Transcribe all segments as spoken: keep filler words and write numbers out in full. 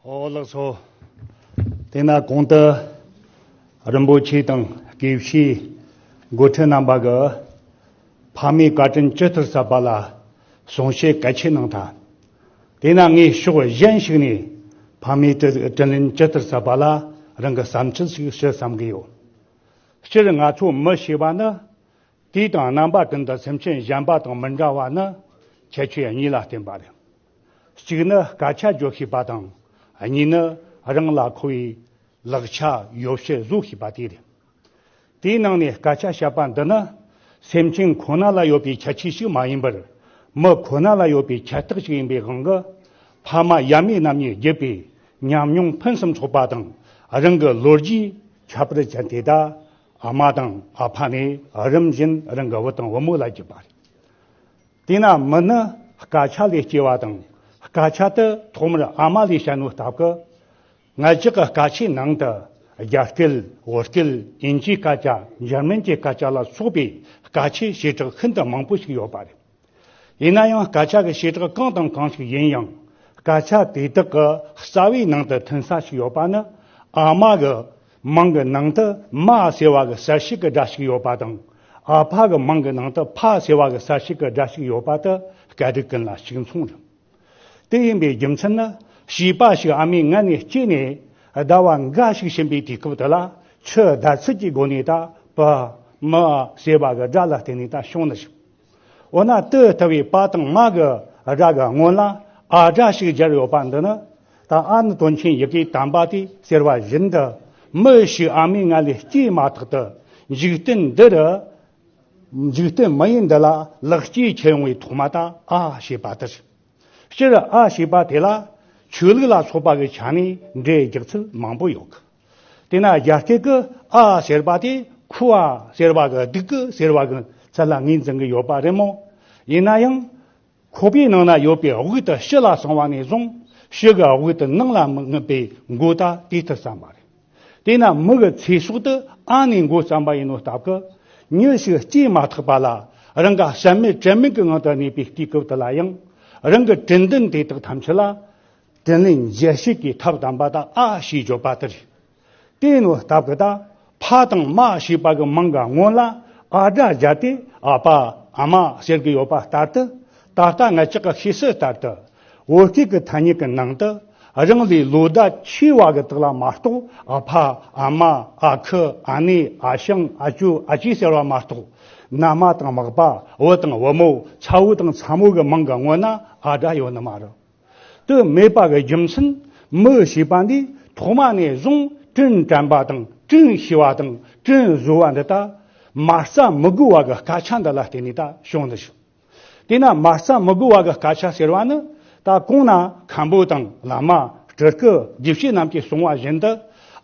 ཨོ་ལགས་སོ། དེས་ན་གོང་དུ་རིན་པོ་ཆེ་དང་དགེ་བཤེས་འགོ་ཁྲིད་རྣམ་པ་གིས་ཕ་མའི་བཀའ་དྲིན་ཇི་ལྟར་གསབ་པ་ལ་གསུང་བཤད་གལ་ཆེ་གནང་ཐལ། དེས་ན་ངས་ཕྱོགས་གཞན་ཞིག་ནས་ཕ་མའི་དྲིན་དྲིན་ལན་ཇི་ལྟར་གསབ་པ་ལ་རང་གི་བསམ་ཚུལ་ཞིག་ཞུ་བསམ་གྱི་ཡོད། སྤྱིར་ང་ཚོ་མི་ཞེས་པ་ནི། དུས་དང་རྣམ་པ་ཀུན་ཏུ་སེམས་ཅན་གཞན་པ་དང་མི་འདྲ་བ་ནི་ཁྱད་ཆོས་གཉིས་ལ་བརྟེན་པ་རེད། གཅིག་ནི་སྐད་ཆ་བརྗོད་ཤེས་པ་དང་། གཉིས་ནི་རང་ལ་མཁོ་བའི་ལག་ཆ་ཡོ་བྱད་བཟོ་ཤེས་པ་དེ་རེད། དེའི་ནང་ནས་སྐད་ཆ་བཤད་པ་འདི་ནི་སེམས་ཅན་ཁོ་ན་ལ་ཡོད་པའི་ཁྱད་ཆོས་ཤིག་མ་ཡིན་པར། མི་ཁོ་ན་ལ་ཡོད་པའི་ཁྱད་རྟགས་ཤིག་ཡིན་པའི་དབང་གིས། ཕ་མ་ཡབ་མེས་རྣམ་གཉིས་བརྒྱུད་པའི་ཉམས་མྱོང་ཕུན་སུམ་ཚོགས་པ་དང་། རང་གི་ལོ་རྒྱུས་ཁྱད་པར་ཅན་དེ་དག་ཨ་མ་དང་ཨ་ཕ་ནས་རིམ་བཞིན་རང་གི་བུ་དང་བུ་མོ་ལ་བརྒྱུད་པ་རེད། དེས་ན་མི་ནི་སྐད་ཆ་ལས་སྐྱེ་བ་དང་། སྐད་ཆ་དེ་ཐོག་མར་ཨ་མ་ལས་བཤད་ནོ་སྟབས་ཀྱིས། ང་ཅག་གི་སྐད་ཆའི་ནང་དུ་རྒྱ་སྐད། བོད་སྐད། དབྱིན་ཇིའི་སྐད་ཆ། འཇར་མན་གྱི་སྐད་ཆ་ལ་སོགས་པའི་སྐད་ཆའི་བྱེ་བྲག་ཤིན་ཏུ་མང་པོ་ཞིག་ཡོད་པ་རེད། ཡིན་ན་ཡང་སྐད་ཆ་གི་བྱེ་བྲག་གང་དང་གང་ཞིག་ཡིན་ཡང་། སྐད་ཆ་དེ་དག་གི་རྩ་བའི་ནང་དུ་ཐོན་ས་ཞིག་ཡོད་པ་ནི། ཨ་མ་གི་མིང་གི་ནང་དུ་མ་ཟེར་བ་གི་གསལ་བྱེད་ཀྱི་སྒྲ་ཞིག་ཡོད་པ་དང་། ཨ་ཕ་གི་མིང་གི་ནང་དུ་ཕ་ཟེར་བ་གི་གསལ་བྱེད་ཀྱི་སྒྲ་ཞིག་ཡོད་པ་དེ་སྐད་རིགས་ཀུན་ལ་གཅིག་མཚུངས་རེད། དེ་ཡིན་པའི་རྒྱུ་མཚན་ནི། བྱིས་པ་ཞིག་ཨ་མའི་མངལ་ནས་སྐྱེས་ནས་ཟླ་བ་འགའ་ཞིག་ཕྱིན་པའི་དུས་སྐབས་དེ་ལ། ཆུ་ཟླ་ཚུལ་གྱི་སྒོ་ནས་ད་པ་མ་ཟེར་བ་གི་སྒྲ་ལ་བརྟེན་ནས་ད་བྱུང་ནི་ཞིག་འོ་ན་དེ་ལྟ་བུའི་པ་དང་མ་གི་སྒྲ་གི་སྔོན་ལ་ཨ་སྒྲ་ཞིག་སྦྱར་ཡོད་པ་འདི་ནི། ད་ཨ་ནི་དོན་ཆེན་ཡི་གེ་དམ་པ་དེ་ཟེར་བ་བཞིན་དུ། མི་ཞིག་ཨ་མའི་མངལ་ལས་སྐྱེས་མ་ཐག་ཏུ། འཇིག་རྟེན་འདི་རུ། འཇིག་རྟེན་མི་ཡུལ་འདི་ལ་ལེགས་སྐྱེས་ཁྱེར་ཡོང་བའི་ཐོག་མ་ད་ཨ་ཞེས་པ་དེ་རེད། སྤྱིར་ཨ་ཞེས་པ་དེ་ལ་ཆོས་ལུགས་ལ་སོགས་པ་གི་ཆ་ནས་འགྲེལ་རྒྱག་ཚུལ་མང་པོ་ཡོད་གི། དེས་ན་རྒྱ་སྐད་ཀྱི་ཨ་ཟེར་བ་དེ་ཁུ་ཨ་ཟེར་བ་གི་སྡུག་གི་ཟེར་བ་གི་ཚུལ་ལ་ངོས་འཛིན་གི་ཡོད་པ་རེད་མོ། ཡིན་ན་ཡང་། ཁོག་པའི་ནང་ན་ཡོད་པའི་དབུགས་དེ་ཕྱི་ལ་སོང་བ་ནས་བཟུང་། ཕྱི་གི་དབུགས་དེ་ནང་ལ་མི་མངོན་པའི་མགོ་ད་དེ་ལྟར་བརྩམས་པ་རེད། དེས་ན་མི་གི་ཚེ་སྲོག་དེ་ཨ་ནས་མགོ་བརྩམས་པ་ཡིན་ནོ་སྟབས་ཀྱིས། མྱི་ཞིག་སྐྱེས་མ་ཐག་པ་ལ་རང་ག་བྱམས་མེད་དྲན་མེད་ཀྱི་ངང་དུ་གནས་པའི་དུས་སྐབས་དེ་ལ་ཡང་། རང་གི་དྲིན་ལན་དེ་དག་ཐམས་ཅད་ལ། དྲིན་ལན་འཇལ་བྱེད་ཀྱི་ཐབས་དམ་པ་ད་ཨ་ཞེས་བརྗོད་པ་དེ་རེད། དེ་ནོ་སྟབས་ཀྱིས་ད་ཕ་དང་མ་ཞེས་པ་གི་མིང་གི་སྔོན་ལ་ཨ་སྒྲ་སྦྱར་ཏེ་ཨ་ཕ་ཨ་མ་ཟེར་གི་ཡོད་པ་ལྟར་དུ། ད་ལྟ་ང་ཅག་གི་ཤེས་གསལ་ལྟར་དུ། བོད་སྐད་ཀྱི་ཐ་སྙད་ཀྱི་ནང་དུ་རང་ལས་ལོ་ཟླ་ཆེ་བ་གི་དག་ལ་མ་གཏོགས། ཨ་ཕ་ཨ་མ་ཨ་ཁུ་ཨ་ནེ་ཨ་ཞང་ཨ་ཅོ་ཨ་ཅེ་ཟེར་བ་མ་གཏོགས། མནའ་མ་དང་མག་པ་བུ་དང་བུ་མོ་ཚ་བོ་དང་ཚ་མོ་གི་མིང་གི་སྔོན་ན་ཨ་སྒྲ་ཡོད་ནི་མ་རེད། དེ་མེད་པ་གི་རྒྱུ་མཚན། མི་ཞེས་པ་འདི་ཐོག་མ་ནས་བཟུང་དྲིན་དྲན་པ་དང་དྲིན་ཤེས་པ་དང་དྲིན་གཟོ་བ་འདི་ད་མ་རྩ་མི་དགོས་པ་གི་སྐད་ཆ་འདི་ལ་བརྟེན་ནས་ད་བྱུང་ནི་ཞིག་དེས་ན་མ་རྩ་མི་དགོས་པ་གི་སྐད་ཆ་ཟེར་བ་ནི། ད་གོང་ན་མཁན་པོ་དང་བླ་མ་སྤྲུལ་སྐུ་དགེ་བཤེས་རྣམས་ཀྱིས་གསུངས་པ་བཞིན་དུ།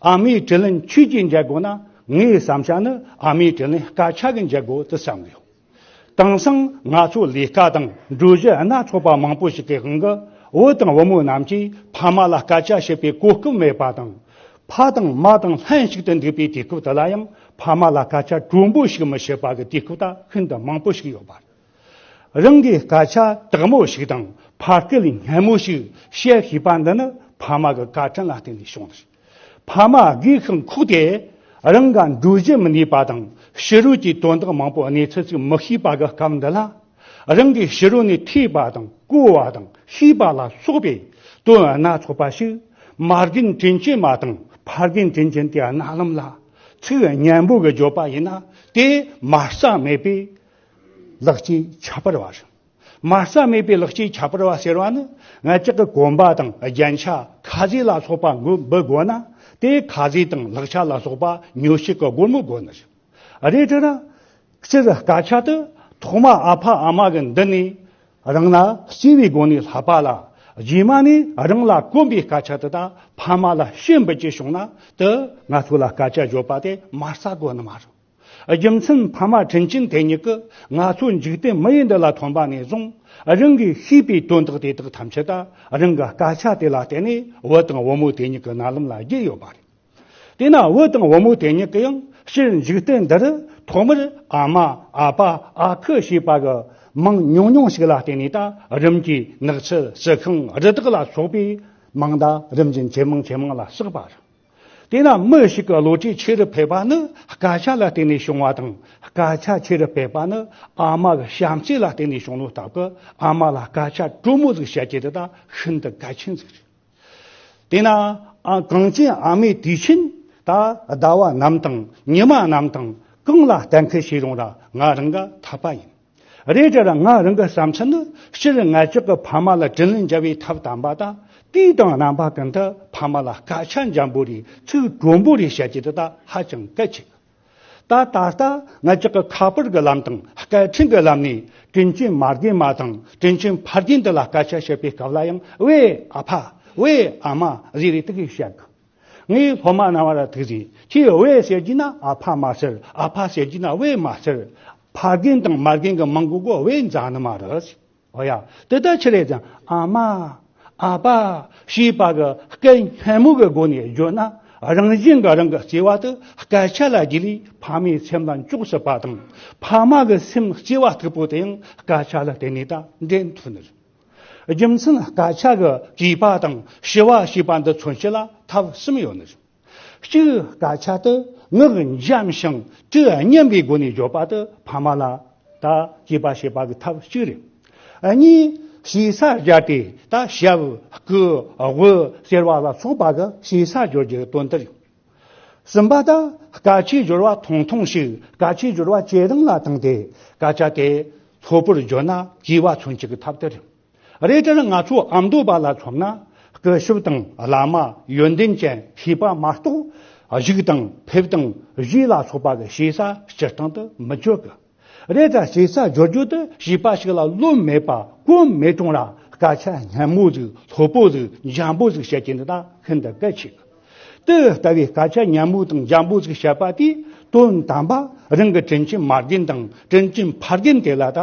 ཨ་མའི་དྲིན་ལན་ཆོས་ཀྱིས་འཇལ་དགོས་ན། ངའི་བསམ་བྱ་ནི་ཨ་མའི་དྲིན་ལན་སྐད་ཆ་གིས་འཇལ་དགོས་དུ་བསམ་གི་ཡོད། དེང་སང་ང་ཚོ་ལས་ཀ་དང་འགྲུལ་བཞུད་སྣ་ཚོགས་པ་མང་པོ་ཞིག་གི་དབང་གིས། བུ་དང་བུ་མོ་རྣམས་ཀྱིས་ཕ་མ་ལ་སྐད་ཆ་བཤད་པའི་གོ་སྐབས་མེད་པ་དང་། ཕ་དང་མ་དང་ལྷན་ཅིག་ཏུ་འདུག་པའི་དུས་སྐབས་དེ་ལ་ཡང་ཕ་མ་ལ་སྐད་ཆ་དྲང་པོ་ཞིག་མི་བཤད་པ་གི་དུས་སྐབས་ད་ཤིན་ཏུ་མང་པོ་ཞིག་ཡོད་པ་རེད། རང་གིས་སྐད་ཆ་དག་མོ་ཞིག་དང་ཕ་སྐད་སྙན་མོ་ཞིག་བཤད་ཤེས་པ་འདི་ནི་ཕ་མ་གི་བཀའ་དྲིན་ལ་བརྟེན་ནས་བྱུང་ནི་རེད། ཕ་མ་སྒེར་ཤིང་ཁུག་སྟེ་རང་ག་འགྲོ་རྒྱུ་མི་ནུས་པ་དང་ཕྱི་རོལ་གྱི་དོན་དག་མང་པོ་གནས་ཚུལ་ཅིག་མི་ཤེས་པ་གི་སྐབས་འདི་ལ། རང་གིས་ཕྱི་རོལ་ནས་ཐོས་པ་དང་གོ་བ་དང་ཤེས་པ་ལ་སོགས་པའི་དོན་སྣ་ཚོགས་པ་ཞིག་མ་རྒན་དྲིན་ཅན་མ་དང་ཕ་རྒན་དྲིན་ཅན་དེ་རྣ་ལམ་ལ་ཚིག་སྙན་པོ་གི་བརྗོད་པ་ཡིན་ན་དེ་མ་རྩ་མེད་པའི་ལེགས་སྐྱེས་ཁྱད་པར་བ་རེད། མ་རྩ་མེད་པའི་ལེགས་སྐྱེས་ཁྱད་པར་བ་ཟེར་བ་ནི་ང་ཅག་གི་གོམ་པ་དང་རྒྱན་ཆ་ཁ་ཟས་ལ་སོགས་པ་འབུལ་དགོས་ན་དེ་ཁ་ཟས་དང་ལག་ཆ་ལ་སོགས་པ་ཉོ་བྱེད་ཀྱི་སྒོར་མོ་དགོས་ནི་རེད། རེད་དྲ་ན། སྤྱིར་སྐད་ཆ་དེ་ཐོག་མ་ཨ་ཕ་ཨ་མ་གི་མདུན་ནས་རང་ལ་སྐྱེས་པའི་སྒོ་ནས་ལྷག་པ་ལ་རྗེས་མ་ནས་རང་ལ་གོམས་པའི་སྐད་ཆ་དེ་དག་ཕ་མ་ལ་བཤད་འབུལ་གྱི་བྱུང་ན་དེ་ང་ཚོ་ལ་སྐད་ཆ་བརྗོད་པ་དེ་མ་རྩ་དགོས་ནི་མ་རེད། རྒྱུ་མཚན་ཕ་མ་དྲིན་ཅན་དེ་ཉིད་ཀྱིས་ང་ཚོ་འཇིག་རྟེན་མི་ཡུལ་འདི་ལ་ཐོན་པ་ནས་བཟུང་རང་གིས་ཤེས་པའི་དོན་དག་དེ་དག་ཐམས་ཅད་ད་རང་གི་སྐད་ཆ་དེ་ལ་བརྟེན་ནས་བུ་དང་བུ་མོ་དེ་ཉིད་ཀྱི་རྣ་ལམ་ལ་བརྒྱུད་ཡོད་པ་རེད། དེས་ན་བུ་དང་བུ་མོ་དེ་ཉིད་ཀྱིས་ཡང་སྤྱིར་འཇིག་རྟེན་འདིར་ཐོག་མར་ཨ་མ་ཨ་ཕ་ཨ་ཁུ་ཞེས་པ་གི་ མིང་ཉུང་ཉུང་ཞིག་ལ་བརྟེན་ནས་ད་རིམ་གྱིས་ནགས་ཚལ་རྩི་ཤིང་རི་དྭགས་ལ་སོགས་པའི་མིང་ད་རིམ་བཞིན་ཇེ་མང་ཇེ་མང་ལ་བསགས་པ་རེད། དེས་ན་མི་ཞིག་གི་བློ་གྲོས་ཆེ་རུ་འཕེལ་བ་ནི་སྐད་ཆ་ལ་བརྟེན་ནས་བྱུང་བ་དང་། སྐད་ཆ་ཆེ་རུ་འཕེལ་བ་ནི་ཨ་མ་གི་བྱམས་བརྩེ་ལ་བརྟེན་ནས་བྱུང་ནོ་སྟབས་ཀྱིས། ཨ་མ་ལ་སྐད་ཆ་དྲོན་མོ་ཟིག་བཤད་རྒྱུ་དེ་ད་ཤིན་ཏུ་གལ་ཆེན་ཟིག་རེད། དེས་ན་ཨ་གངས་ཅན་ཨ་མའི་དུས་ཆེན་ད་ཟླ་བ་ནམ་དང་ཉི་མ་ནམ་དང་གང་ལ་གཏན་འཁེལ་བྱས་རུང་ར་ང་རང་གི་འཐད་པ་ཡིན། རེད་དྲ་ང་རང་གི་བསམ་ཚུལ་ནི། སྤྱིར་ང་ཅག་གི་ཕ་མ་ལ་དྲིན་ལན་འཇལ་བའི་ཐབས་དམ་པ་དང་། དུས་དང་རྣམ་པ་ཀུན་ཏུ་ཕ་མ་ལ་སྐད་ཆ་འཇམ་པོ་རེ་ཚིག་དྲོན་པོ་རེ་བཤད་རྒྱུ་དེ་ད་ཧ་ཅང་གལ་ཆེ། ད་ད་ལྟ་ང་ཅག་གི་ཁ་པར་གྱི་ལམ་དང་སྐད་འཕྲིན་གྱི་ལམ་ནས་དྲིན་ཅན་མ་རྒན་མ་དང་དྲིན་ཅན་ཕ་རྒན་དེ་ལ་སྐད་ཆ་བཤད་པའི་སྐབས་ལ་ཡང་། ཝེ་ཨ་ཕ། ཝེ་ཨ་མ་ཟེར་རེ་དེ་གིས་བཤད་གི། ངས་སློབ་མ་རྣམ་པ་ལ་ཐུག་ཟིན། ཁྱེད་ཝེ་ཟེར་རྒྱུ་ན་ཨ་ཕ་མ་ཟེར། ཨ་ཕ་ཟེར་རྒྱུ་ན་ཝེ་མ་ཟེར། ཕ་རྒན་དང་མ་རྒན་གྱི་མིང་གོ་གོ་ཝེ་འཛག་ནི་མ་རེད། ཨོ་ཡ། དེ་ལྟར་ཆི་རེད་ཟེར་ན། ཨ་མ། ཨ་ཕ་ཞེས་པ་གི་སྐད་སྙན་མོ་གི་སྒོ་ནས་བརྗོད་ན། རང་བཞིན་གྱི་རང་གི་བརྩེ་བ་དེ་སྐད་ཆ་ལ་བརྗེས་ལས་ཕ་མའི་སེམས་ལ་འཇོག་སྲིད་པ་དང་། ཕ་མ་གི་སེམས་བརྩེ་བ་སྟུག་པོ་དེ་ཡང་སྐད་ཆ་ལ་བརྟེན་ནས་ད་འདྲེན་ཐུབ་ནི་རེད། རྒྱུ་མཚན་སྐད་ཆ་གི་གུས་པ་དང་ཞི་བ་ཞེས་པ་འདི་མཚོན་བྱེད་ལ་ཐབས་གསུམ་ཡོད་ནི་རེད། གཅིག་སྐད་ཆ་དེ་ངག་འཇམ་ཞིང་དྲི་སྙན་པའི་སྒོ་ནས་བརྗོད་པ་དེ་ཕ་མ་ལ་ད་གུས་པ་བྱེད་པ་གི་ཐབས་གཅིག་རེད། གཉིས་ཞེ་ས་སྦྱར་ཏེ་ད་ཞབས་སྐུ་དབུ་ཟེར་བ་ལ་སོགས་པ་གི་ཞེ་ས་སྦྱོར་རྒྱུ་གི་དོན་དེ་རེད། གསུམ་པ་ད་སྐད་ཆའི་སྦྱོར་བ་ཐུང་ཐུང་ཞིག་སྐད་ཆའི་སྦྱོར་བ་ཇེ་རིང་ལ་བཏང་སྟེ་སྐད་ཆ་དེ་ལྷོད་པོར་བརྗོད་ན་གུས་པ་མཚོན་བྱེད་ཀྱི་ཐབས་དེ་རེད། རེད་དེ་ང་ཚོ་ཨ་མདོ་པ་ལ་མཚོན་ན། སྐུ་ཞབས་དང་བླ་མ་ཡོན་ཏན་ཅན་ཞེས་པ་མ་གཏོགས་གཞུག་དང་ཕེབས་དང་བཞུགས་ལ་སོགས་པ་གི་ཞེ་ས་སྤྱིར་བཏང་དུ་མི་བརྗོད་གི། རེད་ད་ཞེ་ས་སྦྱོར་རྒྱུ་དེ་བྱིས་པ་ཞིག་ལ་བློ་མེད་པ་གོ་མེད་རུང་ར་སྐད་ཆ་སྙན་མོ་ཟིག་ལྷོད་པོ་ཟིག་འཇམ་པོ་ཟིག་བཤད་རྒྱུ་འདི་ད་ཤིན་ཏུ་གལ་ཆེ་གི། དེ་ལྟ་བུའི་སྐད་ཆ་སྙན་མོ་དང་འཇམ་པོ་ཟིག་བཤད་པ་དེས་དོན་དམ་པ་རང་གི་དྲིན་ཅན་མ་རྒན་དང་དྲིན་ཅན་ཕ་རྒན་དེ་ལ་ད་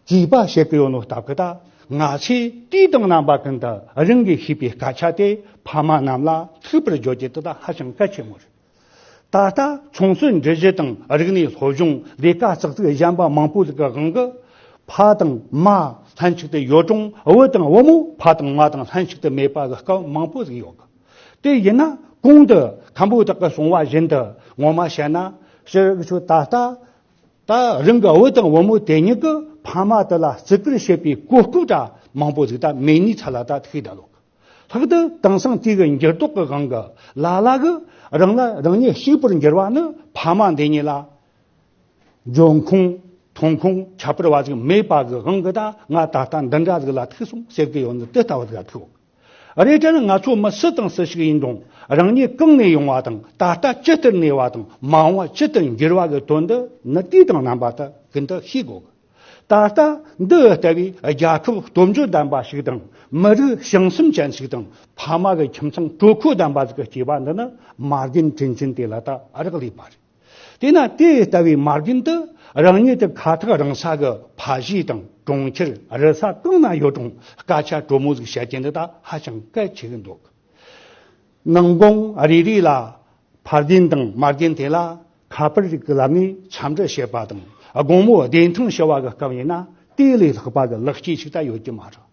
གུས་པ་བྱེད་ཀྱི་ཡོད་ནོ་སྟབས་ཀྱིས། ད་ང་ཚོས་དུས་དང་རྣམ་པ་ཀུན་ཏུ་རང་གིས་ཤེས་པའི་སྐད་ཆ་དེ་ཕ་མ་རྣམས་ལ་ཐུག་པར་བརྗོད་རྒྱུ་དེ་ད་ཧ་ཅང་གལ་ཆེན་མོ་རེད། ད་ལྟ་ཚོང་གསོག་འབྲུ་གཞི་དང་རིག་གནས་སློབ་སྦྱོང་ལས་ཀ་ཙག་ཙིག་གཞན་པ་མང་པོ་ཟིག་གི་དབང་གིས་ཕ་དང་མ་ལྷན་ཅིག་ཏུ་ཡོད་རུང་བུ་དང་བུ་མོ་ཕ་དང་མ་དང་ལྷན་ཅིག་ཏུ་མེད་པ་གི་སྐབས་མང་པོ་ཟིག་ཡོད་གི། དེ་ཡིན་ན་གོང་དུ་མཁན་པོ་དག་གིས་གསུངས་པ་བཞིན་དུ་ངོ་མ་བཤད་ན། སྤྱིར་ཆོས་ད་ལྟ་ད་རང་གི་བུ་དང་བུ་མོ་དེ་གཉིས་ཀྱིས་ཕ་མ་དེ་ལ་བརྩི་བཀུར་བྱེད་པའི་གོ་སྐབས་འདྲ་མང་པོ་ཟིག་ད་མེད་ནི་ཚ་ལ་ད་ཐུག་ད་ལོ། ལྷག་ཏུ་དེང་སང་དུས་ཀྱི་འགྱུར་ལྡོག་གི་དབང་གིས་ལ་ལ་གིས་རང་ལ་རང་ཉིད་གཅིག་པུར་འགྱུར་བ་ནི་ཕ་མ་འདི་གཉིས་ལ་འབྱུང་ཁུངས་ཐོན་ཁུངས་ཁྱད་པར་བ་ཟིག་མེད་པ་གི་དབང་གིས། ད་ང་ད་ལྟ་འདི་འདྲ་ཟིག་ལ་ཐུག་སོང་ཟེར་གི་ཡོད་ནི་དེ་ལྟ་བུ་ཟིག་ལ་ཐུག་རེད་དྲ་ང་ཚོ་མི་སུ་དང་སུ་ཞིག་ཡིན་རུང་རང་ཉིད་གང་ནས་ཡོང་བ་དང་ད་ལྟ་ཅི་ལྟར་གནས་པ་དང་མ་འོངས་པ་ཅི་ལྟར་འགྱུར་བ་གི་དོན་འདི་ནི་དུས་དང་རྣམ་པ་ད་ཀུན་ཏུ་ཤེས་དགོས། ད་ལྟ་འདི་ལྟ་བུའི་རྒྱལ་ཁབ་སྟོབས་འབྱོར་ལྡན་པ་ཞིག་དང་མི་རིགས་བྱང་སེམས་ཅན་ཞིག་དང་ཕ་མ་གི་ཁྱིམ་ཚང་དྲོད་ཁོག་ལྡན་པ་ཞིག་གི་སྐྱེ་བ་འདི་ནི་མ་རྒན་དྲིན་ཅན་དེ་ལ་ད་རག་ལས་པ་རེད། དེས་ན་དེ་ལྟ་བུའི་མ་རྒན་དེ་རང་ཉིད་དེ་ཁ་ཐག་རིང་ས་གི་ཕ་གཞིས་དང་གྲོང་ཁྱེར་རི་ས་གང་ན་ཡོད་རུང་སྐད་ཆ་དྲོན་མོ་ཟིག་བཤད་རྒྱུ་འདི་ད་ཧ་ཅང་གལ་ཆེ་གི་འདུག་ནང་དགོན་རེ་རེ་ལ་ཕ་རྒན་དང་མ་རྒན་དེ་ལ་ཁ་པར་རིགས་ཀྱི་ལམ་ནས་འཚམས་འདྲི་བྱེད་པ་དང་། དགོང་མོ་བདེ་ཐང་ཞུ་བ་གི་སྐབས་ཡིན་ན་དེ་ལས་ལྷག་པ་གི་ལེགས་སྐྱེས་ཤིག་ད་ཡོད་ཀྱི་མ་རེད།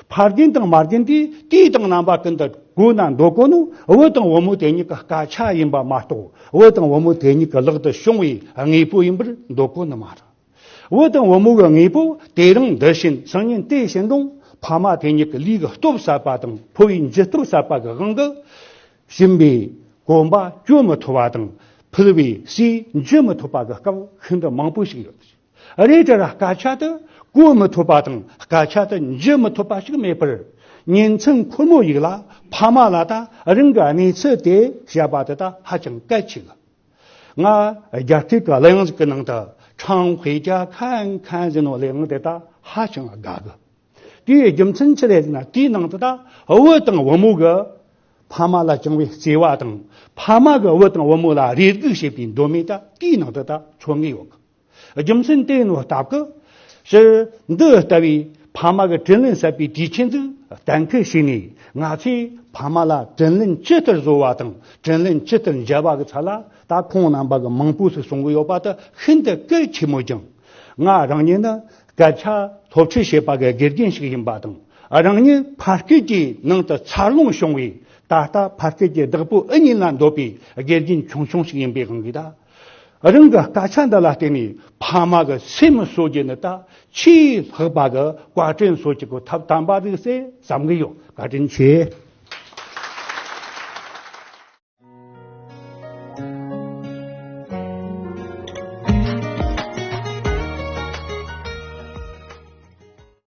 ཕ་རྒན་དང་མ་རྒན་དེ་དུས་དང་རྣམ་པ་ཀུན་ཏུ་དགོས་ན་འདོད་གོ་ནོ་བུ་དང་བུ་མོ་དེ་གཉིས་ཀྱི་སྐད་ཆ་ཡིན་པ་མ་གཏོགས། བུ་དང་བུ་མོ་དེ་གཉིས་ཀྱི་ལག་ཏུ་བྱུང་བའི་དངོས་པོ་ཡིན་པར་འདོད་གོ་ནི་མ་རེད། བུ་དང་བུ་མོ་གི་དངོས་པོ་དེ་རིང་འདི་བྱིན་སང་ཉིན་དེ་བྱིན་རུང་། ཕ་མ་དེ་གཉིས་ཀྱི་ལུས་ཀྱི་སྟོབས་ཟད་པ་དང་ཕོ་བའི་འཇུ་སྟོབས་ཟད་པ་གི་དབང་གིས། བྱིན་པའི་གོམ་པ་གཅོད་མི་ཐུབ་པ་དང་ཕུལ་བའི་ཟས་འཇུ་མི་ཐུབ་པ་གི་སྐབས་ཤིན་ཏུ་མང་པོ་ཞིག་ཡོད། རེད་དྲ་སྐད་ཆ་དེ་གོ་མི་ཐུབ་པ་དང་སྐད་ཆ་དེ་འཇུ་མི་ཐུབ་པ་ཞིག་མེད་པར། ཉིན་མཚན་ཁོར་མོ་ཡིག་ལ་ཕ་མ་ལ་ད་རང་གི་གནས་ཚུལ་དེ་བཤད་པ་དེ་ད་ཧ་ཅང་གལ་ཆེ་གི། ང་རྒྱ་སྐད་ཀྱི་གླུ་དབྱངས་ཤིག་གི་ནང་དུ་ཁྲང་ཧུའེ་ཅ་ཁན་ཁན་ཟེར་ནོ་གླུ་དབྱངས་དེ་ད་ཧ་ཅང་དགའ་གི། དེའི་རྒྱུ་མཚན་ཅི་རེད་ཟེར་ན། དེའི་ནང་དུ་ད་བུ་དང་བུ་མོ་གི་ཕ་མ་ལ་བཅངས་པའི་བརྩེ་བ་དང་། ཕ་མ་གི་བུ་དང་བུ་མོ་ལ་རེ་སྒུག་བྱེད་པའི་འདོད་མོས་ད་དེའི་ནང་དུ་ད་མཚོན་གྱི་ཡོད་གི། རྒྱུ་མཚན་དེ་ཡིན་ནོ་སྟབས་ཀྱིས། སྤྱིར་འདི་ལྟ་བུའི་ཕ་མ་གི་དྲིན་ལན་གསབ་པའི་དུས་ཆེན་ཟིག་གཏན་འཁེལ་བྱས་ནས། ང་ཚོས་ཕ་མ་ལ་དྲིན་ལན་ཇི་ལྟར་གཟོ་བ་དང་དྲིན་ལན་ཇི་ལྟར་འཇལ་བ་གི་ཚད་ལ་ད་ཁོང་རྣམ་པ་གིས་མང་པོ་ཞིག་གསུང་གི་ཡོད་པ་དེ་ཤིན་ཏུ་གལ་ཆེན་མོ་ཅིང་། ང་རང་ཉིད་ནི་ སྐད་ཆ་སློབ་ཁྲིད་བྱེད་པ་གི་དགེ་རྒན་ཞིག་ཡིན་པ་དང་། རང་ཉིད་ཕ་སྐད་ཀྱི་ནང་དུ་འཚར་ལོངས་བྱུང་བའི་ད་ལྟ་ཕ་སྐད་ཀྱི་བདག་པོ་ཨ་ནི་ལ་འདོད་པའི་དགེ་རྒན་ཆུང་ཆུང་ཞིག་ཡིན་པའི་དབང་གིས་ད། རང་གི་སྐད་ཆ་འདི་ལ་བརྟེན་ནས་ཕ་མ་གི་སེམས་གསོ་རྒྱུ་ནི་ད་ཆེས་ལྷག་པ་གི་བཀའ་དྲིན་གསོ་རྒྱུ་གི་ཐབས་དམ་པ་རེད་ཟེར་བསམ་གི་ཡོད། བཀའ་དྲིན་ཆེ།